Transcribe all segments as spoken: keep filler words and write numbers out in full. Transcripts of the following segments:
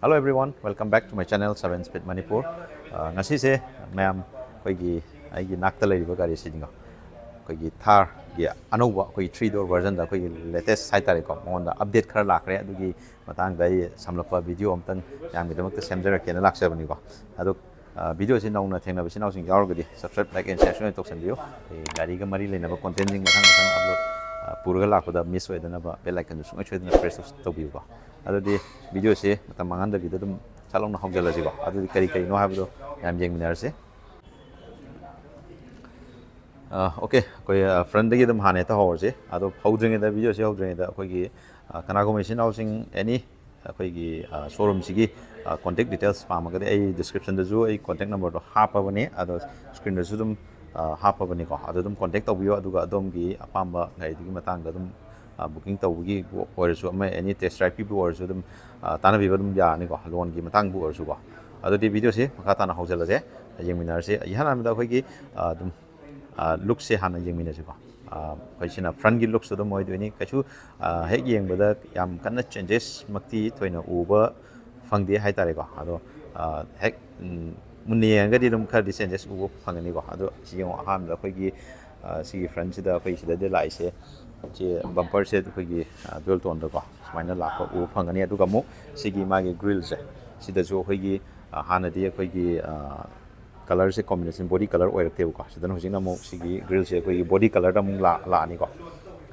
Hello everyone, welcome back to my channel Seven Speed Manipur. ꯑ, ꯉꯁꯤꯁꯦ ꯃꯌꯥꯝ ꯑꯩꯈꯣꯏꯒꯤ, ꯑꯩꯒꯤ ꯅꯥꯛꯇ ꯂꯩꯔꯤꯕ ꯒꯥꯔꯤꯁꯤꯅꯤꯀꯣ, ꯑꯩꯈꯣꯏꯒꯤ ꯊꯥꯔꯒꯤ ꯑꯅꯧꯕ ꯑꯩꯈꯣꯏꯒꯤ three door versionꯗ ꯑꯩꯈꯣꯏꯒꯤ latest ꯍꯥꯏꯇꯥꯔꯦꯀꯣ, ꯃꯉꯣꯟꯗ update ꯈꯔ ꯂꯥꯛꯈ꯭ꯔꯦ꯫ ꯑꯗꯨꯒꯤ ꯃꯇꯥꯡꯗ ꯑꯩ ꯁꯝꯂꯞꯄ video ꯑꯝꯇꯪ ꯃꯌꯥꯝꯒꯤꯗꯃꯛꯇ ꯁꯦꯝꯖꯔꯛꯀꯦꯅ ꯂꯥꯛꯆꯕꯅꯤꯀꯣ꯫ ꯑꯗꯣ, ꯑ, videoꯁꯤ ꯅꯧꯅ ꯊꯦꯡꯅꯕ ꯏꯆꯤꯟ ꯏꯅꯥꯎꯁꯤꯡ ꯌꯥꯎꯔꯒꯗꯤ subscribe, like and share ꯁꯣꯏꯗꯅ ꯇꯧꯁꯟꯕꯤꯌꯨ꯫ ꯑꯩ ꯒꯥꯔꯤꯒ ꯃꯔꯤ ꯂꯩꯅꯕ contentꯁꯤꯡ ꯃꯊꯪ ꯃꯊꯪ upload, ꯑ, ꯄꯨꯔꯒ ꯂꯥꯛꯄꯗ miss ꯑꯣꯏꯗꯅꯕ bell iconꯗꯨ ꯁꯨꯡꯁꯣꯏ ꯁꯣꯏꯗꯅ press ꯇꯧꯕꯤꯌꯨꯀꯣ꯫ ꯑꯗꯨꯗꯤ videoꯁꯤ ꯃꯇꯝ ꯃꯥꯡꯍꯟꯗꯕꯤꯗ ꯑꯗꯨꯝ ꯁꯠ ꯂꯥꯎꯅ ꯍꯧꯖꯤꯜꯂꯁꯤꯀꯣ꯫ ꯑꯗꯨꯗꯤ ꯀꯔꯤ ꯀꯔꯤꯅꯣ ꯍꯥꯏꯕꯗꯣ ꯃꯌꯥꯝ ꯌꯦꯡꯃꯤꯟꯅꯔꯁꯤ꯫ ꯑ, okay, ꯑꯩꯈꯣꯏ, ꯑ, frontꯗꯒꯤ ꯑꯗꯨꯝ ꯍꯥꯟꯅ ꯍꯦꯛꯇ ꯍꯧꯔꯁꯤ꯫ ꯑꯗꯣ ꯍꯧꯗ꯭ꯔꯤꯉꯩꯗ, videoꯁꯤ ꯍꯧꯗ꯭ꯔꯤꯉꯩꯗ ꯑꯩꯈꯣꯏꯒꯤ, ꯑ, ꯀꯅꯥꯒꯨꯝꯕ ꯏꯆꯤꯟ ꯏꯅꯥꯎꯁꯤꯡ any ꯑꯩꯈꯣꯏꯒꯤ, ꯑ, showroomꯁꯤꯒꯤ, ꯑ, contact details ꯄꯥꯝꯃꯒꯗꯤ ꯑꯩ descriptionꯗꯁꯨ ꯑꯩ contact numberꯗꯣ ꯍꯥꯞꯄꯕꯅꯤ, ꯑꯗꯣ screenꯗꯁꯨ ꯑꯗꯨꯝ, ꯑ, ꯍꯥꯞꯄꯕꯅꯤꯀꯣ꯫ ꯑꯗꯣ ꯑꯗꯨꯝ contact ꯇꯧꯕꯤꯌꯣ, ꯑꯗꯨꯒ ꯑꯗꯣꯝꯒꯤ ꯑꯄꯥꯝꯕ ꯒꯥꯔꯤꯗꯨꯒꯤ ꯃꯇꯥꯡꯗ ꯑꯗꯨꯝ, ꯑ, booking ꯇꯧꯕꯒꯤ ꯑꯣꯏꯔꯁꯨ, ꯑꯃ any test drive ꯄꯤꯕ ꯑꯣꯏꯔꯁꯨ ꯑꯗꯨꯝ, ꯑ, ꯇꯥꯟꯅꯕꯤꯕ ꯑꯗꯨꯝ ꯌꯥꯔꯅꯤꯀꯣ, loanꯒꯤ ꯃꯇꯥꯡꯕꯨ ꯑꯣꯏꯔꯁꯨꯀꯣ꯫ ꯑꯗꯨꯗꯤ videoꯁꯤ ꯃꯈꯥ ꯇꯥꯅ ꯍꯧꯖꯤꯜꯂꯁꯦ, ꯌꯦꯡꯃꯤꯟꯅꯔꯁꯦ꯫ ꯏꯍꯥꯟ ꯍꯥꯟꯕꯗ ꯑꯩꯈꯣꯏꯒꯤ, ꯑ, ꯑꯗꯨꯝ ꯑ, lookꯁꯦ ꯍꯥꯟꯅ ꯌꯦꯡꯃꯤꯟꯅꯁꯤꯀꯣ꯫ ꯑ, ꯑꯩꯈꯣꯏ ꯁꯤꯅ frontꯀꯤ lookꯁꯨ ꯑꯗꯨꯝ ꯑꯣꯏꯗꯣꯏꯅꯤ꯫ ꯀꯩꯁꯨ, ꯑ, ꯍꯦꯛ ꯌꯦꯡꯕꯗ ꯌꯥꯝ ꯀꯟꯅ changesꯃꯛꯇꯤ ꯊꯣꯏꯅ ꯎꯕ ꯐꯪꯗꯦ ꯍꯥꯏꯇꯥꯔꯦꯀꯣ꯫ ꯑꯗꯣ, ꯑ, ꯍꯦꯛ, ꯎꯝ, ꯃꯨꯟꯅ ꯌꯦꯡꯉꯒꯗꯤ ꯑꯗꯨꯝ ꯈꯔꯗꯤ changes ꯎꯕ ꯐꯪꯒꯅꯤꯀꯣ꯫ ꯑꯗꯣ ꯁꯤ ꯌꯦꯡꯉꯣ, ꯑꯍꯥꯟꯕꯗ ꯑꯩꯈꯣꯏꯒꯤ, ꯑ, ꯁꯤꯒꯤ frontꯁꯤꯗ ꯑꯩꯈꯣꯏ ꯁꯤꯗꯩꯗ ꯂꯥꯛꯏꯁꯦ, ꯁꯤ bumperꯁꯦ ꯑꯩꯈꯣꯏꯒꯤ, ꯑ, dual toneꯗꯀꯣ ꯁꯨꯃꯥꯏꯅ ꯂꯥꯛꯄ ꯎꯕ ꯐꯪꯒꯅꯤ꯫ ꯑꯗꯨꯒ ꯑꯃꯨꯛ ꯁꯤꯒꯤ ꯃꯥꯒꯤ grillꯁꯦ, ꯁꯤꯗꯁꯨ ꯑꯩꯈꯣꯏꯒꯤ, ꯑ, ꯍꯥꯟꯅꯗꯤ ꯑꯩꯈꯣꯏꯒꯤ, ꯑ, colorꯁꯦ combination body color ꯑꯣꯏꯔꯛꯇꯦꯕꯀꯣ꯫ ꯁꯤꯗꯅ ꯍꯧꯖꯤꯛꯅ ꯑꯃꯨꯛ ꯁꯤꯒꯤ grillꯁꯦ ꯑꯩꯈꯣꯏꯒꯤ body colorꯗ ꯑꯃꯨꯛ ꯂꯥ-, ꯂꯥꯛꯑꯅꯤꯀꯣ꯫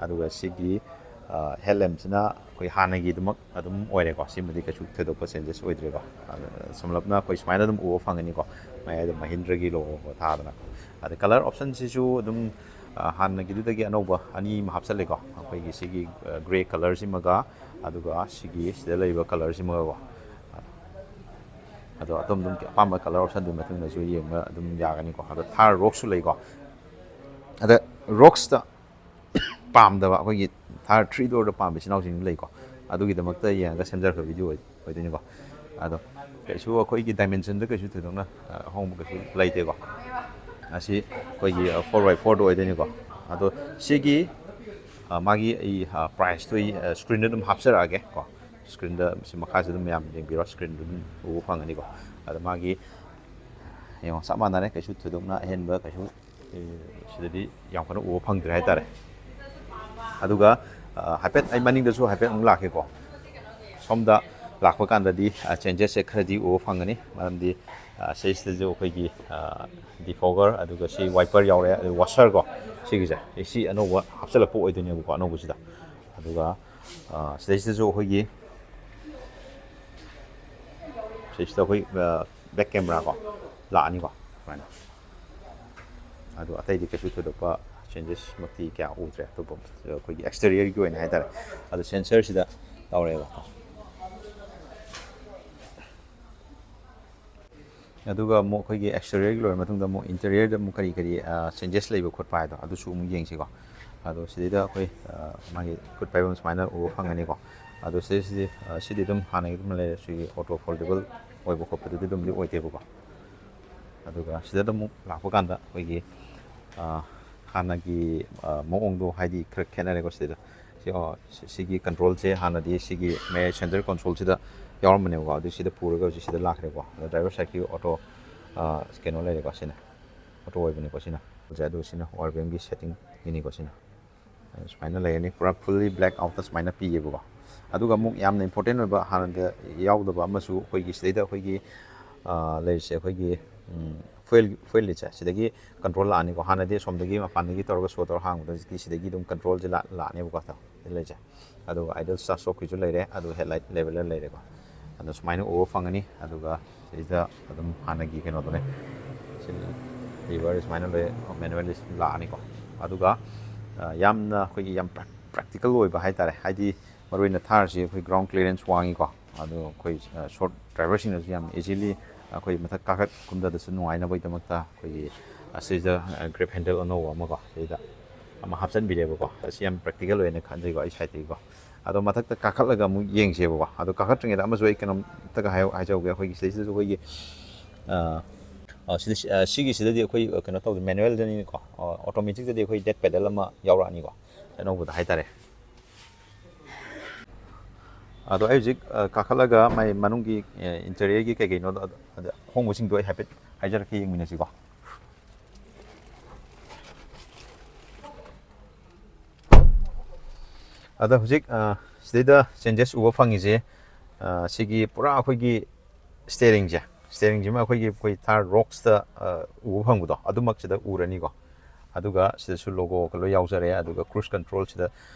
ꯑꯗꯨꯒ ꯁꯤꯒꯤ, ꯑ, headlampꯁꯤꯅ ꯑꯩꯈꯣꯏ ꯍꯥꯟꯅꯒꯤꯗꯨꯃꯛ ꯑꯗꯨꯝ ꯑꯣꯏꯔꯦꯀꯣ꯫ ꯁꯤꯃꯗꯤ ꯀꯩꯁꯨ ꯊꯣꯏꯗꯣꯛꯄ changes ꯑꯣꯏꯗ꯭ꯔꯦꯀꯣ꯫ ꯑꯗ ꯁꯝꯂꯞꯅ ꯑꯩꯈꯣꯏ ꯁꯨꯃꯥꯏꯅ ꯑꯗꯨꯝ ꯎꯕ ꯐꯪꯒꯅꯤꯀꯣ, ꯃꯌꯥꯏꯗ Mahindraꯒꯤ logo ꯊꯥꯗꯅ꯫ ꯑꯗ color optionꯁꯤꯁꯨ ꯑꯗꯨꯝ, ꯑ, ꯍꯥꯟꯅꯒꯤꯗꯨꯗꯒꯤ ꯑꯅꯧꯕ ꯑꯅꯤ ꯑꯃ ꯍꯥꯞꯆꯜꯂꯦꯀꯣ꯫ ꯑꯩꯈꯣꯏꯒꯤ ꯁꯤꯒꯤ, ꯑ, grey colorꯁꯤꯃꯒ, ꯑꯗꯨꯒ ꯁꯤꯒꯤ ꯁꯤꯗ ꯂꯩꯔꯤꯕ colorꯁꯤꯃꯒꯀꯣ꯫ ꯑꯗꯣ ꯑꯗꯣꯝ ꯑꯗꯨꯝ ꯑꯄꯥꯝꯕ color optionꯗꯨꯒꯤ ꯃꯇꯨꯡ ꯏꯟꯅꯁꯨ ꯌꯦꯡꯕ ꯑꯗꯨꯝ ꯌꯥꯒꯅꯤꯀꯣ꯫ ꯑꯗꯣ Thar Roxxꯁꯨ ꯂꯩꯀꯣ꯫ ꯑꯗ Roxxꯇ ꯄꯥꯝꯗꯕ ꯑꯩꯈꯣꯏꯒꯤ Thar three doorꯗ ꯄꯥꯝꯕ ꯏꯆꯤꯟ ꯏꯅꯥꯎꯁꯤꯡꯁꯨ ꯂꯩꯀꯣ꯫ ꯑꯗꯨꯒꯤꯗꯃꯛꯇ ꯌꯦꯡꯉꯒ ꯁꯦꯝꯖꯔꯛꯄ video ꯑꯣꯏ-, ꯑꯣꯏꯗꯣꯏꯅꯤꯀꯣ꯫ ꯑꯗꯣ ꯀꯩꯁꯨ ꯑꯩꯈꯣꯏꯒꯤ dimensionꯗ ꯀꯩꯁꯨ ꯊꯣꯏꯗꯣꯛꯅ, ꯑ, ꯑꯍꯣꯡꯕ ꯀꯩꯁꯨ ꯂꯩꯇꯦꯀꯣ꯫ ꯑꯁꯤ ꯑꯩꯈꯣꯏꯒꯤ, ꯑ, four by fourꯗ ꯑꯣꯏꯗꯣꯏꯅꯤꯀꯣ꯫ ꯑꯗꯣ ꯁꯤꯒꯤ, ꯑ, ꯃꯥꯒꯤ ꯑꯩ, ꯑ, priceꯇꯣ ꯑꯩ, ꯑ, screenꯗ ꯑꯗꯨꯝ ꯍꯥꯞꯆꯔꯛꯑꯒꯦ ꯀꯣ꯫ ꯁ꯭ꯀ꯭ꯔꯤꯟꯗ ꯁꯤ ꯃꯈꯥꯁꯤꯗ ꯑꯗꯨꯝ ꯃꯌꯥꯝ ꯌꯦꯡꯕꯤꯔꯣ, ꯁ꯭ꯀ꯭ꯔꯤꯟꯗꯨ ꯑꯗꯨꯝ ꯎꯕ ꯐꯪꯒꯅꯤꯀꯣ꯫ ꯑꯗꯣ ꯃꯥꯒꯤ ꯌꯦꯡꯉꯣ, ꯆꯞ ꯃꯥꯟꯅꯔꯦ, ꯀꯩꯁꯨ ꯊꯣꯏꯗꯣꯛꯅ ꯑꯍꯦꯟꯕ ꯀꯩꯁꯨ, ꯑꯦ, ꯁꯤꯗꯗꯤ ꯌꯥꯝ ꯀꯟꯅ ꯎꯕ ꯐꯪꯗ꯭ꯔꯦ ꯍꯥꯏꯇꯥꯔꯦ꯫ ꯑꯗꯨꯒ, ꯑ, ꯍꯥꯏꯐꯦꯠ ꯑꯩ ꯃꯅꯤꯡꯗꯁꯨ ꯍꯥꯏꯐꯦꯠ ꯑꯃꯨꯛ ꯂꯥꯛꯀꯦꯀꯣ꯫ ꯁꯣꯝꯗ ꯂꯥꯛꯄ ꯀꯥꯟꯗꯗꯤ, ꯑ, ꯆꯦꯟꯖꯦꯁꯁꯦ ꯈꯔꯗꯤ ꯎꯕ ꯐꯪꯒꯅꯤ, ꯃꯔꯝꯗꯤ, ꯑ, ꯁꯤꯁꯤꯗꯁꯨ ꯑꯩꯈꯣꯏꯒꯤ, ꯑ, ꯗꯤꯐꯣꯒꯔ, ꯑꯗꯨꯒ ꯁꯤ ꯋꯥꯏꯄꯔ ꯌꯥꯎꯔꯦ, ꯑꯗꯨꯒ ꯋꯥꯁꯔꯀꯣ, ꯁꯤꯒꯤꯁꯦ, ꯁꯤ ꯑꯅꯧꯕ ꯍꯥꯞꯆꯤꯜꯂꯛꯄ ꯑꯣꯏꯗꯣꯏꯅꯦꯕꯀꯣ, ꯑꯅꯧꯕꯁꯤꯗ꯫ ꯑꯗꯨꯒ, ꯑ, ꯁꯤꯗꯩꯁꯤꯗꯁꯨ ꯑꯩꯈꯣꯏꯒꯤ, ꯁꯤꯁꯤꯗ ꯑꯩꯈꯣꯏ, ꯑ, ꯕꯦꯛ ꯀꯦꯃꯦꯔꯥꯀꯣ ꯂꯥꯛꯑꯅꯤꯀꯣ, ꯁꯨꯃꯥꯏꯅ꯫ ꯑꯗꯨ ꯑꯇꯩꯗꯤ ꯀꯩꯁꯨ ꯊꯣꯏꯗꯣꯛꯄ ꯆꯦꯟꯖꯦꯁꯃꯛꯇꯤ ꯀꯌꯥ ꯎꯗ꯭ꯔꯦ, ꯑꯇꯣꯞꯄ ꯑꯩꯈꯣꯏꯒꯤ ꯑꯦꯛꯁꯇꯦꯔꯤꯌꯔꯒꯤ ꯑꯣꯏꯅ ꯍꯥꯏꯇꯥꯔꯦ꯫ ꯑꯗꯨ ꯁꯦꯟꯁꯔꯁꯤꯗ ꯇꯧꯔꯦꯕꯀꯣ꯫ ꯑꯗꯨꯒ ꯑꯃꯨꯛ ꯑꯩꯈꯣꯏꯒꯤ ꯑꯦꯛꯁꯇꯦꯔꯤꯌꯔꯒꯤ ꯂꯣꯏꯔ ꯃꯇꯨꯡꯗ ꯑꯃꯨꯛ ꯏꯟꯇꯦꯔꯤꯌꯔꯗ ꯑꯃꯨꯛ ꯀꯔꯤ ꯀꯔꯤ, ꯑ, ꯆꯦꯟꯖꯦꯁ ꯂꯩꯕ ꯈꯣꯠꯄ ꯍꯥꯏꯗꯣ, ꯑꯗꯨꯁꯨ ꯑꯃꯨꯛ ꯌꯦꯡꯁꯤꯀꯣ꯫ ꯑꯗꯣ ꯁꯤꯗꯩꯗ ꯑꯩꯈꯣꯏ, ꯑ, ꯃꯥꯒꯤ ꯈꯨꯠ ꯄꯥꯏꯐꯝ ꯁꯨꯃꯥꯏꯅ ꯎꯕ ꯐꯪꯒꯅꯤꯀꯣ꯫ ꯑꯗꯣ ꯁꯤꯗꯩꯁꯤꯗꯤ, ꯑ, ꯁꯤꯗꯤ ꯑꯗꯨꯝ ꯍꯥꯟꯅꯒꯤ ꯑꯗꯨꯝ ꯂꯩꯔꯦ, ꯁꯤꯒꯤ ꯑꯣꯇꯣ ꯐꯣꯜꯗꯦꯕꯜ ꯑꯣꯏꯕ ꯈꯣꯠꯄꯗꯨꯗꯤ ꯑꯗꯨꯝꯗꯤ ꯑꯣꯏꯗꯦꯕꯀꯣ꯫ ꯑꯗꯨꯒ ꯁꯤꯗ ꯑꯃꯨꯛ ꯂꯥꯛꯄ ꯀꯥꯟꯗ ꯑꯩꯈꯣꯏꯒꯤ, ꯑ, ꯍꯥꯟꯅꯒꯤ, ꯑ, ꯃꯑꯣꯡꯗꯣ ꯍꯥꯏꯗꯤ ꯈꯔ ꯈꯦꯠꯅꯔꯦꯀꯣ ꯁꯤꯗ꯫ ꯁꯤ, ꯑ, ꯁꯤ-, ꯁꯤꯒꯤ ꯀꯟꯇ꯭ꯔꯣꯜꯁꯦ ꯍꯥꯟꯅꯗꯤ ꯁꯤꯒꯤ ꯃꯌꯥꯏ ꯁꯦꯟꯇꯔ ꯀꯣꯟꯁꯣꯜꯁꯤꯗ ꯌꯥꯎꯔꯝꯕꯅꯦꯕꯀꯣ, ꯑꯗꯨ ꯁꯤꯗ ꯄꯨꯔꯒ ꯍꯧꯖꯤꯛ ꯁꯤꯗ ꯂꯥꯛꯈ꯭ꯔꯦꯀꯣ꯫ ꯑꯗ ꯗ꯭ꯔꯥꯏꯚꯔ ꯁꯥꯏꯠꯀꯤ ꯑꯣꯇꯣ, ꯑ, ꯀꯩꯅꯣ ꯂꯩꯔꯦꯀꯣ, ꯁꯤꯅ ꯑꯣꯇꯣ ꯑꯣꯏꯕꯅꯤꯀꯣ ꯁꯤꯅ꯫ ꯑꯗꯨ ꯁꯤꯅ ꯑꯣ ꯑꯥꯔ ꯚꯤ ꯑꯦꯝꯒꯤ ꯁꯦꯠꯇꯤꯡꯒꯤꯅꯤꯀꯣ ꯁꯤꯅ꯫ ꯁꯨꯃꯥꯏꯅ ꯂꯩꯔꯅꯤ, ꯄꯨꯔꯥ ꯐꯨꯜꯂꯤ ꯕ꯭ꯂꯦꯛ ꯑꯥꯎꯠꯇ ꯁꯨꯃꯥꯏꯅ ꯄꯤꯌꯦꯕꯀꯣ꯫ ꯑꯗꯨꯒ ꯑꯃꯨꯛ ꯌꯥꯝꯅ ꯏꯝꯄꯣꯔꯇꯦꯟ ꯑꯣꯏꯕ ꯍꯥꯟꯅꯗ ꯌꯥꯎꯗꯕ ꯑꯃꯁꯨ ꯑꯩꯈꯣꯏꯒꯤ ꯁꯤꯗꯩꯗ ꯑꯩꯈꯣꯏꯒꯤ, ꯑ, ꯂꯩꯔꯤꯁꯦ ꯑꯩꯈꯣꯏꯒꯤ, ꯎꯝ, ꯐ꯭ꯌꯨꯑꯦꯜ, ꯐ꯭ꯌꯨꯑꯦꯜ ꯂꯤꯠꯁꯦ ꯁꯤꯗꯒꯤ ꯀꯟꯇ꯭ꯔꯣꯜ ꯂꯥꯛꯑꯅꯤꯀꯣ꯫ ꯍꯥꯟꯅꯗꯤ ꯁꯣꯝꯗꯒꯤ ꯃꯄꯥꯟꯗꯒꯤ ꯇꯧꯔꯒ ꯁꯣ ꯇꯧꯔꯒ ꯍꯥꯡꯕꯗꯣ, ꯍꯧꯖꯤꯛꯇꯤ ꯁꯤꯗꯒꯤ ꯑꯗꯨꯝ ꯀꯟꯇ꯭ꯔꯣꯜꯁꯦ ꯂꯥꯛ-, ꯂꯥꯛꯑꯅꯦꯕꯀꯣ ꯁꯤꯗ ꯂꯩꯔꯤꯁꯦ꯫ ꯑꯗꯨꯒ ꯑꯥꯏꯗꯜ ꯁ꯭ꯇꯥꯔꯠ ꯁ꯭ꯇꯣꯞꯀꯤꯁꯨ ꯂꯩꯔꯦ, ꯑꯗꯨꯒ ꯍꯦꯗꯂꯥꯏꯠ ꯂꯦꯕꯦꯂꯔ ꯂꯩꯔꯦꯀꯣ꯫ ꯑꯗꯣ ꯁꯨꯃꯥꯏꯅ ꯎꯕ ꯐꯪꯒꯅꯤ꯫ ꯑꯗꯨꯒ ꯁꯤꯗ ꯑꯗꯨꯝ ꯍꯥꯟꯅꯒꯤ ꯀꯩꯅꯣꯗꯨꯅꯦ, ꯁꯤ ꯂꯤꯚꯔ ꯁꯨꯃꯥꯏꯅ ꯂꯣꯏ ꯃꯦꯅꯨꯋꯦꯜꯂꯤ ꯂꯥꯛꯑꯅꯤꯀꯣ꯫ ꯑꯗꯨꯒ, ꯑ, ꯌꯥꯝꯅ ꯑꯩꯈꯣꯏꯒꯤ ꯌꯥꯝ ꯄ꯭ꯔꯦꯛ-, ꯄ꯭ꯔꯦꯛꯇꯤꯀꯦꯜ ꯑꯣꯏꯕ ꯍꯥꯏꯇꯥꯔꯦ, ꯍꯥꯏꯗꯤ ꯃꯔꯨꯑꯣꯏꯅ ꯊꯥꯔꯁꯤ ꯑꯩꯈꯣꯏ ꯒ꯭ꯔꯥꯎꯟ ꯀ꯭ꯂꯤꯌꯔꯦꯟꯁ ꯋꯥꯡꯉꯤꯀꯣ꯫ ꯑꯗꯨ ꯑꯩꯈꯣꯏ, ꯑ, ꯁꯣꯔꯠ ꯗ꯭ꯔꯥꯏꯚꯔꯁꯤꯡꯅꯁꯨ ꯌꯥꯝ ꯏꯖꯤꯂꯤ ꯑꯩꯈꯣꯏ ꯃꯊꯛ ꯀꯥꯈꯠ ꯀꯨꯝꯊꯗꯁꯨ ꯅꯨꯡꯉꯥꯏꯅꯕꯒꯤꯗꯃꯛꯇ ꯑꯩꯈꯣꯏꯒꯤ, ꯑ, ꯁꯤꯗ, ꯑ, ꯒ꯭ꯔꯦꯞ ꯍꯦꯟꯗꯜ ꯑꯅꯧꯕ ꯑꯃꯀꯣ ꯁꯤꯗ ꯑꯃ ꯍꯥꯞꯆꯤꯟꯕꯤꯔꯦꯕꯀꯣ꯫ ꯑꯁꯤ ꯌꯥꯝ ꯄ꯭ꯔꯦꯛꯇꯤꯀꯦꯜ ꯑꯣꯏꯅ ꯈꯟꯖꯩꯀꯣ ꯑꯩ ꯁꯥꯏꯠꯇꯒꯤꯀꯣ꯫ ꯑꯗꯣ ꯃꯊꯛꯇ ꯀꯥꯈꯠꯂꯒ ꯑꯃꯨꯛ ꯌꯦꯡꯁꯦꯕꯀꯣ꯫ ꯑꯗꯣ ꯀꯥꯈꯠꯇ꯭ꯔꯤꯉꯩꯗ ꯑꯃꯁꯨ ꯑꯩ ꯀꯩꯅꯣꯝꯇꯒ ꯍꯥꯏꯍꯧ-, ꯍꯥꯏꯖꯍꯧꯒꯦ꯫ ꯑꯩꯈꯣꯏꯒꯤ ꯁꯤꯗꯩꯁꯤꯗꯁꯨ ꯑꯩꯈꯣꯏꯒꯤ, ꯑ, ꯑ, ꯁꯤꯗ, ꯑ, ꯁꯤꯒꯤꯁꯤꯗꯗꯤ ꯑꯩꯈꯣꯏ, ꯑ, ꯀꯩꯅꯣ ꯇꯧꯗꯦ, ꯃꯦꯅꯨꯋꯦꯜꯗꯅꯤꯀꯣ꯫ ꯑ, ꯑꯣꯇꯣꯃꯦꯇꯤꯛꯇꯗꯤ ꯑꯩꯈꯣꯏ ꯗꯦꯠ ꯄꯦꯗꯜ ꯑꯃ ꯌꯥꯎꯔꯛꯑꯅꯤꯀꯣ, ꯑꯅꯧꯕꯗ ꯍꯥꯏꯇꯥꯔꯦ꯫ ꯑ, ꯑꯗꯣ ꯑꯩ ꯍꯧꯖꯤꯛ, ꯑ, ꯀꯥꯈꯠꯂꯒ ꯃꯥꯏ ꯃꯅꯨꯡꯒꯤ, ꯑ, interiorꯒꯤ ꯀꯩ ꯀꯩꯅꯣꯗꯣ, ꯑꯗ, ꯑꯗ ꯑꯍꯣꯡꯕꯁꯤꯡꯗꯣ ꯑꯩ ꯍꯥꯏꯐꯦꯠ ꯍꯥꯏꯖꯔꯛꯀꯦ, ꯌꯦꯡꯃꯤꯟꯅꯁꯤꯀꯣ꯫ ꯑꯗ ꯍꯧꯖꯤꯛ, ꯑ, ꯁꯤꯗꯩꯗ changes ꯎꯕ ꯐꯪꯉꯤꯁꯦ, ꯑ, ꯁꯤꯒꯤ ꯄꯨꯔꯥ ꯑꯩꯈꯣꯏꯒꯤ steeringꯁꯦ, steeringꯁꯤꯃ ꯑꯩꯈꯣꯏꯒꯤ, ꯑꯩꯈꯣꯏ Thar Roxꯇ, ꯑ, ꯎꯕ ꯐꯪꯕꯗꯣ, ꯑꯗꯨꯃꯛꯁꯤꯗ ꯎꯔꯅꯤꯀꯣ꯫ ꯑꯗꯨꯒ ꯁꯤꯗꯁꯨ logo ꯂꯣꯏ ꯌꯥꯎꯖꯔꯦ꯫ ꯑꯗꯨꯒ cruise controlꯁꯤꯗ,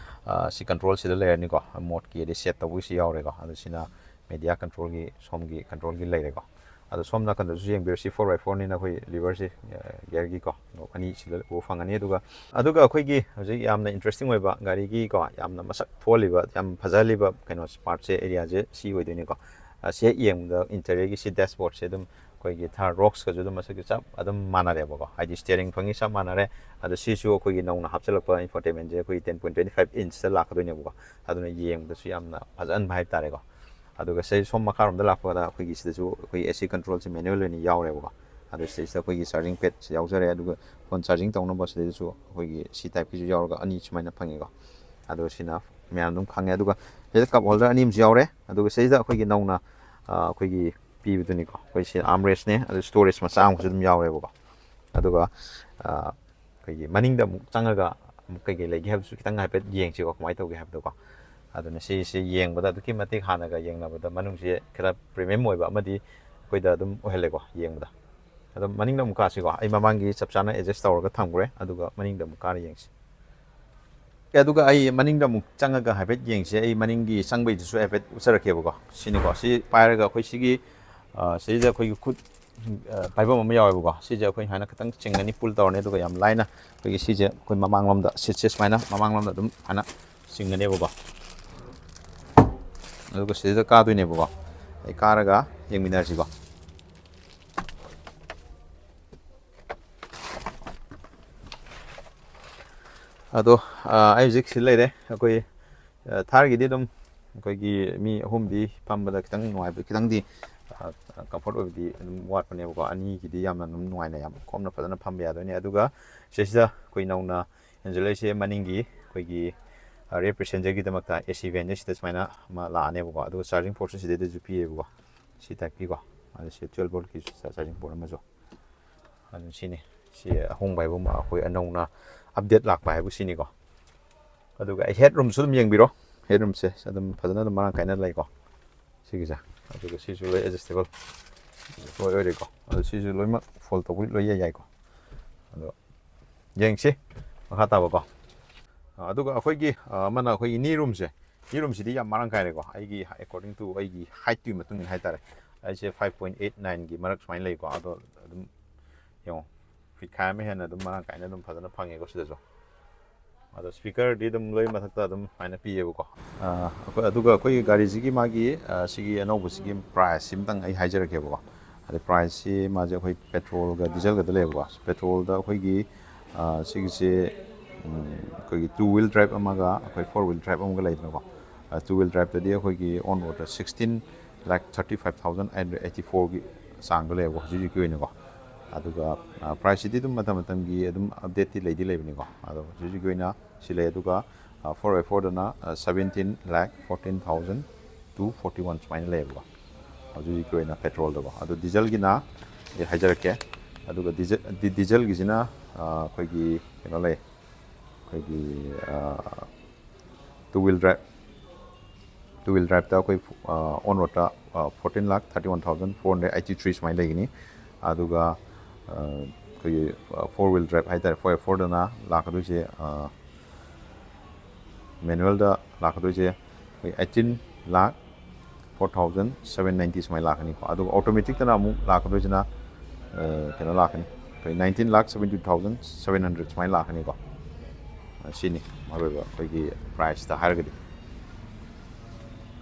ꯑ, ꯁꯤ controlꯁꯤꯗ ꯂꯩꯔꯅꯤꯀꯣ꯫ Modeꯀꯤ ꯑꯗꯩ set ꯇꯧꯕꯒꯤꯁꯨ ꯌꯥꯎꯔꯦꯀꯣ꯫ ꯑꯗꯨ ꯁꯤꯅ media controlꯒꯤ, ꯁꯣꯝꯒꯤ controlꯒꯤ ꯂꯩꯔꯦꯀꯣ꯫ ꯑꯗꯣ ꯁꯣꯝ ꯅꯥꯀꯟꯗꯁꯨ ꯌꯦꯡꯕꯤꯔꯣ, ꯁꯤ four by fourꯅꯤꯅ ꯑꯩꯈꯣꯏ leverꯁꯦ, ꯑ, gearꯒꯤꯀꯣ, ꯑꯅꯤ ꯁꯤꯗ ꯎꯕ ꯐꯪꯒꯅꯤ꯫ ꯑꯗꯨꯒ, ꯑꯗꯨꯒ ꯑꯩꯈꯣꯏꯒꯤ ꯍꯧꯖꯤꯛ ꯌꯥꯝꯅ interesting ꯑꯣꯏꯕ ꯒꯥꯔꯤꯒꯤꯀꯣ, ꯌꯥꯝꯅ ꯃꯁꯛ ꯊꯣꯛꯍꯜꯂꯤꯕ, ꯌꯥꯝ ꯐꯖꯍꯜꯂꯤꯕ ꯀꯩꯅꯣꯁꯦ, partꯁꯦ, areaꯁꯦ ꯁꯤ ꯑꯣꯏꯗꯣꯏꯅꯤꯀꯣ꯫ ꯑ, ꯁꯤ ꯍꯦꯛ ꯌꯦꯡꯕꯗ interiorꯒꯤ ꯁꯤ dashboardꯁꯦ ꯑꯗꯨꯝ ꯑꯩꯈꯣꯏꯒꯤ Thar Roxꯀꯁꯨ ꯑꯗꯨꯝ ꯃꯁꯛꯁꯦ ꯆꯞ ꯑꯗꯨꯝ ꯃꯥꯟꯅꯔꯦꯕꯀꯣ꯫ ꯍꯥꯏꯗꯤ steering ꯐꯪꯉꯤ ꯆꯞ ꯃꯥꯟꯅꯔꯦ꯫ ꯑꯗꯣ ꯁꯤꯁꯨ ꯑꯩꯈꯣꯏꯒꯤ ꯅꯧꯅ ꯍꯥꯞꯆꯤꯜꯂꯛꯄ infotainmentꯁꯦ ꯑꯩꯈꯣꯏꯒꯤ ten point twenty five inchꯇ ꯂꯥꯛꯀꯗꯣꯏꯅꯦꯕꯀꯣ꯫ ꯑꯗꯨꯅ ꯌꯦꯡꯕꯗꯁꯨ ꯌꯥꯝꯅ ꯐꯖꯍꯟꯕ ꯍꯥꯏꯕ ꯇꯥꯔꯦꯀꯣ꯫ ꯑꯗꯨꯒ ꯁꯤ ꯁꯣꯝ ꯃꯈꯥꯔꯣꯝꯗ ꯂꯥꯛꯄꯗ ꯑꯩꯈꯣꯏꯒꯤ ꯁꯤꯗꯁꯨ ꯑꯩꯈꯣꯏꯒꯤ AC controlꯁꯦ manual ꯑꯣꯏꯅ ꯌꯥꯎꯔꯦꯕꯀꯣ꯫ ꯑꯗꯨ ꯁꯤꯗꯩꯁꯤꯗ ꯑꯩꯈꯣꯏꯒꯤ charging padꯁꯦ ꯌꯥꯎꯖꯔꯦ꯫ ꯑꯗꯨꯒ phone charging ꯇꯧꯅꯕ ꯁꯤꯗꯩꯗꯁꯨ ꯑꯩꯈꯣꯏꯒꯤ C typeꯀꯤꯁꯨ ꯌꯥꯎꯔꯒ ꯑꯅꯤ ꯁꯨꯃꯥꯏꯅ ꯐꯪꯉꯤꯀꯣ꯫ ꯑꯗꯨꯒ ꯁꯤꯅ ꯃꯌꯥꯝ ꯑꯗꯨꯝ ꯈꯪꯉꯦ꯫ ꯑꯗꯨꯒ ꯁꯤꯗ cup holder ꯑꯅꯤ ꯑꯃꯁꯨ ꯌꯥꯎꯔꯦ꯫ ꯑꯗꯨꯒ ꯁꯤꯗꯩꯗ ꯑꯩꯈꯣꯏꯒꯤ ꯅꯧꯅ, ꯑ, ꯑꯩꯈꯣꯏꯒꯤ ꯄꯤꯕꯗꯨꯅꯤꯀꯣ꯫ ꯑꯩꯈꯣꯏ ꯁꯤ armrestꯅꯦ, ꯑꯗꯨ storage ꯃꯆꯥ ꯑꯃꯁꯨ ꯑꯗꯨꯝ ꯌꯥꯎꯔꯦꯕꯀꯣ꯫ ꯑꯗꯨꯒ, ꯑ, ꯑꯩꯈꯣꯏꯒꯤ ꯃꯅꯤꯡꯗ ꯑꯃꯨꯛ ꯆꯪꯉꯒ ꯑꯃꯨꯛ ꯀꯩꯀꯩ ꯂꯩꯒꯦ ꯍꯥꯏꯕꯗꯨꯁꯨ ꯈꯤꯇꯪ ꯍꯥꯏꯐꯦꯠ ꯌꯦꯡꯁꯤꯀꯣ, ꯀꯃꯥꯏꯅ ꯇꯧꯒꯦ ꯍꯥꯏꯕꯗꯣꯀꯣ꯫ ꯑꯗꯨꯅ ꯁꯤꯁꯦ ꯌꯦꯡꯕꯗ ꯑꯗꯨꯛꯀꯤ ꯃꯇꯤꯛ ꯍꯥꯟꯅꯒ ꯌꯦꯡꯅꯕꯗ ꯃꯅꯨꯡꯁꯦ ꯈꯔ premium ꯑꯣꯏꯕ ꯑꯃꯗꯤ ꯑꯩꯈꯣꯏꯗ ꯑꯗꯨꯝ ꯑꯣꯏꯍꯜꯂꯦꯀꯣ ꯌꯦꯡꯕꯗ꯫ ꯑꯗꯣ ꯃꯅꯤꯡꯗ ꯑꯃꯨꯛ ꯀꯥꯁꯤꯀꯣ꯫ ꯑꯩ ꯃꯃꯥꯡꯒꯤ ꯆꯞ ꯆꯥꯅ adjust ꯇꯧꯔꯒ ꯊꯝꯈ꯭ꯔꯦ, ꯑꯗꯨꯒ ꯃꯅꯤꯡꯗ ꯑꯃꯨꯛ ꯀꯥꯔ ꯌꯦꯡꯁꯤ꯫ ꯑꯦ, ꯑꯗꯨꯒ ꯑꯩ ꯃꯅꯤꯡꯗ ꯑꯃꯨꯛ ꯆꯪꯉꯒ ꯍꯥꯏꯐꯦꯠ ꯌꯦꯡꯁꯦ꯫ ꯑꯩ ꯃꯅꯤꯡꯒꯤ ꯆꯪꯕꯩꯗꯨꯁꯨ ꯍꯥꯏꯐꯦꯠ ꯎꯠꯆꯔꯛꯀꯦꯕꯀꯣ꯫ ꯁꯤꯅꯤꯀꯣ, ꯁꯤ ꯄꯥꯏꯔꯒ ꯑꯩꯈꯣꯏ ꯁꯤꯒꯤ, ꯑ, ꯁꯤꯗꯩꯗ ꯑꯩꯈꯣꯏꯒꯤ ꯈꯨꯠ, ꯑ, ꯄꯥꯏꯐꯝ ꯑꯃ ꯌꯥꯎꯋꯦꯕꯀꯣ꯫ ꯁꯤꯁꯦ ꯑꯩꯈꯣꯏ ꯁꯨꯃꯥꯏꯅ ꯈꯤꯇꯪ ꯆꯤꯡꯒꯅꯤ, pull ꯇꯧꯔꯅꯤ, ꯑꯗꯨꯒ ꯌꯥꯝ ꯂꯥꯏꯅ ꯑꯩꯈꯣꯏꯒꯤ ꯁꯤꯁꯦ ꯑꯩꯈꯣꯏ ꯃꯃꯥꯡꯂꯣꯝꯗ, ꯁꯤꯠꯁꯦ ꯁꯨꯃꯥꯏꯅ ꯃꯃꯥꯡꯂꯣꯝꯗ ꯑꯗꯨꯝ ꯁꯨꯃꯥꯏꯅ ꯆꯤꯡꯒꯅꯦꯕꯀꯣ꯫ ꯑꯗꯨꯒ ꯁꯤꯗꯩꯗ ꯀꯥꯗꯣꯏꯅꯦꯕꯀꯣ꯫ ꯑꯩ ꯀꯥꯔꯒ ꯌꯦꯡꯃꯤꯟꯅꯔꯁꯤꯀꯣ꯫ ꯑꯗꯣ, ꯑ, ꯑꯩ ꯍꯧꯖꯤꯛ ꯁꯤ ꯂꯩꯔꯦ꯫ ꯑꯩꯈꯣꯏ, ꯑ, Tharꯒꯤꯗꯤ ꯑꯗꯨꯝ ꯑꯩꯈꯣꯏꯒꯤ ꯃꯤ ꯑꯍꯨꯝꯗꯤ ꯐꯝꯕꯗ ꯈꯤꯇꯪ ꯅꯨꯡꯉꯥꯏꯕ, ꯈꯤꯇꯪꯗꯤ, ꯑ, comfort ꯑꯣꯏꯕꯗꯤ ꯑꯗꯨꯝ ꯋꯥꯠꯄꯅꯦꯕꯀꯣ꯫ ꯑꯅꯤꯒꯤꯗꯤ ꯌꯥꯝꯅ ꯑꯗꯨꯝ ꯅꯨꯡꯉꯥꯏꯅ, ꯌꯥꯝ ꯀꯣꯝꯅ ꯐꯖꯅ ꯐꯝꯕ ꯌꯥꯗꯣꯏꯅꯦ꯫ ꯑꯗꯨꯒ ꯁꯤꯁꯤꯗ ꯑꯩꯈꯣꯏ ꯅꯧꯅ ꯍꯦꯟꯖꯜꯂꯛꯏꯁꯦ ꯃꯅꯤꯡꯒꯤ ꯑꯩꯈꯣꯏꯒꯤ, ꯔꯦꯌꯔ ꯄꯦꯁꯦꯟꯖꯔꯒꯤꯗꯃꯛꯇ ꯑꯦ ꯁꯤ ꯚꯦꯟꯁꯦ ꯁꯤꯗ ꯁꯨꯃꯥꯏꯅ ꯑꯃ ꯂꯥꯛꯑꯅꯦꯕꯀꯣ꯫ ꯑꯗꯨꯒ ꯆꯥꯔꯖꯤꯡ ꯄꯣꯔꯠꯁꯨ ꯁꯤꯗꯩꯗꯁꯨ ꯄꯤꯌꯦꯕꯀꯣ꯫ ꯁꯤ ꯇꯥꯏꯞꯀꯤꯀꯣ꯫ ꯑꯗꯨ ꯁꯤ ꯇ꯭ꯋꯦꯜꯕ ꯚꯣꯜꯠꯀꯤ ꯆꯥꯔꯖꯤꯡ ꯄꯣꯔꯠ ꯑꯃꯁꯨ꯫ ꯑꯗꯨꯝ ꯁꯤꯅꯤ꯫ ꯁꯤ ꯑꯍꯣꯡꯕ ꯍꯥꯏꯕꯨ ꯑꯩꯈꯣꯏ ꯑꯅꯧꯅ ꯑꯞꯗꯦꯠ ꯂꯥꯛꯄ ꯍꯥꯏꯕꯨ ꯁꯤꯅꯤꯀꯣ꯫ ꯑꯗꯨꯒ ꯑꯩ ꯍꯦꯠ ꯔꯨꯝꯁꯨ ꯑꯗꯨꯝ ꯌꯦꯡꯕꯤꯔꯣ꯫ ꯍꯦꯠ ꯔꯨꯝꯁꯦ ꯑꯗꯨꯝ ꯐꯖꯅ ꯑꯗꯨꯝ ꯃꯔꯥꯡ ꯀꯥꯏꯅ ꯂꯩꯀꯣ꯫ ꯁꯤꯒꯤꯁꯦ꯫ ꯑꯗꯨꯒ ꯁꯤꯁꯨ ꯂꯣꯏ ꯑꯦꯗꯖꯁꯇꯦꯕꯜ ꯂꯣꯏ ꯑꯣꯏꯔꯦꯀꯣ꯫ ꯑꯗꯨ ꯁꯤꯁꯨ ꯂꯣꯏꯅꯃꯛ ꯐꯣꯜ ꯇꯧꯕ ꯂꯣꯏ ꯌꯥꯏ ꯌꯥꯏꯀꯣ꯫ ꯑꯗꯣ ꯌꯦꯡꯁꯤ ꯃꯈꯥ ꯇꯥꯕꯀꯣ꯫ ꯑ, ꯑꯗꯨꯒ ꯑꯩꯈꯣꯏꯒꯤ, ꯑ, ꯑꯃꯅ ꯑꯩꯈꯣꯏꯒꯤ ꯅꯤ ꯔꯨꯝꯁꯦ꯫ ꯅꯤ ꯔꯨꯝꯁꯤꯗꯤ ꯌꯥꯝ ꯃꯔꯥꯡ ꯀꯥꯏꯔꯦꯀꯣ꯫ ꯑꯩꯒꯤ, according to ꯑꯩꯒꯤ ꯍꯥꯏꯠꯇꯨꯒꯤ ꯃꯇꯨꯡ ꯏꯟꯅ ꯍꯥꯏꯇꯥꯔꯦ꯫ ꯑꯩꯁꯦ five point eight nineꯒꯤ ꯃꯔꯛ ꯁꯨꯃꯥꯏꯅ ꯂꯩꯀꯣ꯫ ꯑꯗꯣ ꯑꯗꯨꯝ ꯌꯦꯡꯉꯣ, ꯐꯤꯠ ꯈꯥꯏ ꯑꯃ ꯍꯦꯟꯅ ꯑꯗꯨꯝ ꯃꯔꯥꯡ ꯀꯥꯏꯅ ꯑꯗꯨꯝ ꯐꯖꯅ ꯐꯪꯉꯦꯀꯣ ꯁꯤꯗꯁꯨ꯫ ꯑꯗꯣ ꯁ꯭ꯄꯤꯀꯔꯗꯤ ꯑꯗꯨꯝ ꯂꯣꯏ ꯃꯊꯛꯇ ꯑꯗꯨꯝ ꯁꯨꯃꯥꯏꯅ ꯄꯤꯌꯦꯕꯀꯣ꯫ ꯑ, ꯑꯩꯈꯣꯏ, ꯑꯗꯨꯒ ꯑꯩꯈꯣꯏꯒꯤ ꯒꯥꯔꯤꯁꯤꯒꯤ ꯃꯥꯒꯤ, ꯑ, ꯁꯤꯒꯤ ꯑꯅꯧꯕꯁꯤꯒꯤ ꯄ꯭ꯔꯥꯏꯁꯁꯤ ꯑꯝꯇꯪ ꯑꯩ ꯍꯥꯏꯖꯔꯛꯀꯦꯕꯀꯣ꯫ ꯑꯗ ꯄ꯭ꯔꯥꯏꯁꯁꯤ ꯃꯥꯁꯦ ꯑꯩꯈꯣꯏ ꯄꯦꯇ꯭ꯔꯣꯜꯒ ꯗꯤꯖꯜꯒꯗ ꯂꯩꯌꯦꯕꯀꯣ꯫ ꯄꯦꯇ꯭ꯔꯣꯜꯗ ꯑꯩꯈꯣꯏꯒꯤ, ꯑ, ꯁꯤꯒꯤꯁꯦ, ꯎꯝ, ꯑꯩꯈꯣꯏꯒꯤ two wheel drive ꯑꯃꯒ ꯑꯩꯈꯣꯏ four wheel drive ꯑꯃꯒ ꯂꯩꯗꯅꯀꯣ꯫ ꯑ, two wheel driveꯇꯗꯤ ꯑꯩꯈꯣꯏꯒꯤ on roadꯇ sixteen lakh thirty five thousand eight hundred eighty fourꯒꯤ ꯆꯥꯡꯗ ꯂꯩꯌꯦꯕꯀꯣ ꯍꯧꯖꯤꯛ ꯍꯧꯖꯤꯛꯀꯤ ꯑꯣꯏꯅꯀꯣ꯫ ꯑꯗꯨꯒ, ꯑ, ꯄ꯭ꯔꯥꯏꯁꯁꯤꯗꯤ ꯑꯗꯨꯝ ꯃꯇꯝ ꯃꯇꯝꯒꯤ ꯑꯗꯨꯝ ꯑꯞꯗꯦꯠꯇꯤ ꯂꯩꯗꯤ ꯂꯩꯕꯅꯤꯀꯣ꯫ ꯑꯗꯣ ꯍꯧꯖꯤꯛ ꯍꯧꯖꯤꯛꯀꯤ ꯑꯣꯏꯅ ꯁꯤ ꯂꯩ꯫ ꯑꯗꯨꯒ, ꯑ, four by fourꯗꯅ, ꯑ, seventeen lakh fourteen thousand two forty one ꯁꯨꯃꯥꯏꯅ ꯂꯩꯌꯦꯕꯀꯣ꯫ ꯍꯧꯖꯤꯛ ꯍꯧꯖꯤꯛꯀꯤ ꯑꯣꯏꯅ ꯄꯦꯇ꯭ꯔꯣꯜꯗꯀꯣ꯫ ꯑꯗꯣ ꯗꯤꯖꯜꯒꯤꯅ ꯑꯩ ꯍꯥꯏꯖꯔꯛꯀꯦ꯫ ꯑꯗꯨꯒ ꯗꯤꯖ-, ꯗꯤ-, ꯗꯤꯖꯜꯒꯤꯁꯤꯅ, ꯑ, ꯑꯩꯈꯣꯏꯒꯤ ꯀꯩꯅꯣ ꯂꯩ, ꯑꯩꯈꯣꯏꯒꯤ, ꯑ, two wheel drive, two wheel driveꯇ ꯑꯩꯈꯣꯏ, ꯑ, on roadꯇ, ꯑ, fourteen lakh thirty one thousand four hundred eighty three ꯁꯨꯃꯥꯏꯅ ꯂꯩꯒꯅꯤ꯫ ꯑꯗꯨꯒ, ꯑ, ꯑꯩꯈꯣꯏꯒꯤ, ꯑ, four wheel drive ꯍꯥꯏꯇꯥꯔꯦ, four by fourꯗꯅ ꯂꯥꯛꯀꯗꯣꯏꯁꯦ, ꯑ, manualꯗ ꯂꯥꯛꯀꯗꯣꯏꯁꯦ ꯑꯩꯈꯣꯏ eighteen lakh four thousand seven ninety ꯁꯨꯃꯥꯏꯅ ꯂꯥꯛꯀꯅꯤꯀꯣ꯫ ꯑꯗꯨꯒ automaticꯇꯅ ꯑꯃꯨꯛ ꯂꯥꯛꯀꯗꯣꯏꯁꯤꯅ, ꯑ, ꯀꯩꯅꯣ ꯂꯥꯛꯀꯅꯤ, ꯑꯩꯈꯣꯏ nineteen lakh seventy two thousand seven hundred ꯁꯨꯃꯥꯏꯅ ꯂꯥꯛꯀꯅꯤꯀꯣ꯫ ꯑ, ꯁꯤꯅꯤ ꯃꯔꯨꯑꯣꯏꯕ ꯑꯩꯈꯣꯏꯒꯤ ꯄ꯭ꯔꯥꯏꯁꯇ ꯍꯥꯏꯔꯒꯗꯤ꯫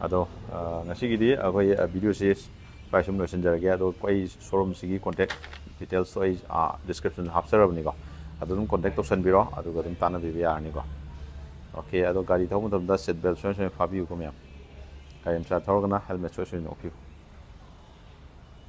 ꯑꯗꯣ, ꯑ, ꯉꯁꯤꯒꯤꯗꯤ ꯑꯩꯈꯣꯏ, ꯑ, videoꯁꯤ ꯁ꯭ꯋꯥꯏ ꯁꯨꯝ ꯂꯣꯏꯁꯤꯟꯖꯔꯒꯦ꯫ ꯑꯗꯣ ꯑꯩ showroomꯁꯤꯒꯤ contact detailsꯇꯣ ꯑꯩ, ꯑ, descriptionꯗ ꯍꯥꯞꯆꯔꯕꯅꯤꯀꯣ꯫ ꯑꯗꯨ ꯑꯗꯨꯝ contact ꯇꯧꯁꯟꯕꯤꯔꯣ, ꯑꯗꯨꯒ ꯑꯗꯨꯝ ꯇꯥꯟꯅꯕꯤꯕ ꯌꯥꯔꯅꯤꯀꯣ꯫ OK, ꯑꯗꯣ ꯒꯥꯔꯤ ꯊꯧꯕ ꯃꯇꯝꯗ seat belt ꯁꯣꯏ ꯁꯣꯏ ꯐꯥꯕꯤꯌꯨꯀꯣ ꯃꯌꯥꯝ꯫ ꯒꯥꯔꯤ ꯃꯆꯥ ꯊꯧꯔꯒꯅ helmet ꯁꯣꯏ ꯁꯣꯏꯅ ꯎꯞꯄꯤꯌꯨ꯫